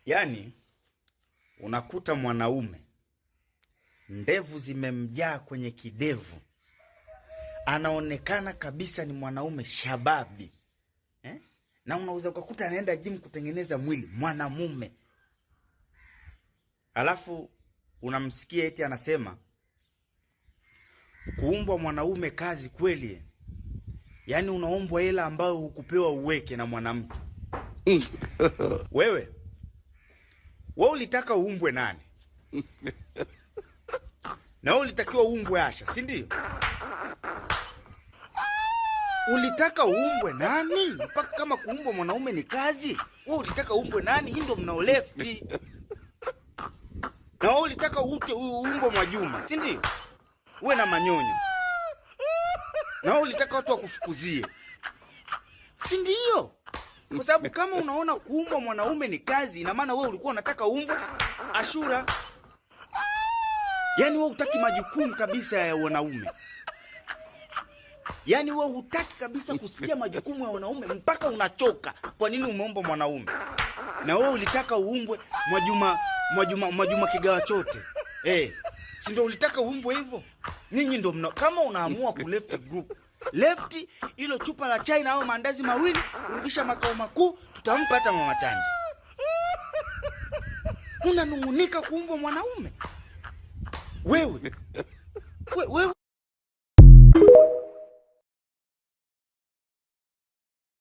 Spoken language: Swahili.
Yaani unakuta mwanaume ndevu zimemjaa kwenye kidevu, anaonekana kabisa ni mwanaume shababi, eh? Na unaweza ukakuta anaenda gym kutengeneza mwili mwanamume, alafu unamsikia eti anasema kuumbwa mwanaume kazi kweli. Yaani unaombwa hela ambayo hukupewa uweke na mwanamke. Wewe wewe ulitaka uumbwe nani? Na wewe ulitakiwa uumbwe Asha, si ndio? Ulitaka uumbwe nani? Mpaka kama kuumbwa mwanaume ni kazi, wewe ulitaka uumbwe nani? Hii ndio mnao lefti. Na wewe ulitaka ute uumbwe Mwajuma, si ndio? Uwe na manyonyo. Na wewe ulitaka watu wakufukuzie, si ndio? Kwa sababu kama unaona kuumbwa mwanaume ni kazi, ina maana wewe ulikuwa unataka uumbwe Ashura. Yaani wewe hutaki majukumu kabisa ya wanaume. Yaani wewe hutaki kabisa kusikia majukumu ya wanaume mpaka unachoka. Kwa nini umeumbwa mwanaume? Na wewe ulitaka uumbwe Mwajuma, Mwajuma, Mwajuma kigawa chote. Si ndio ulitaka uumbwe hivyo? Ninyi ndio mna, kama unaamua ku left group, left ilo chupa la chai na hao maandazi mawili, rudisha makao makuu, tutampa hata mama Chanja. Unanung'unika kuumbwa mwanaume? Wewe. Wewe.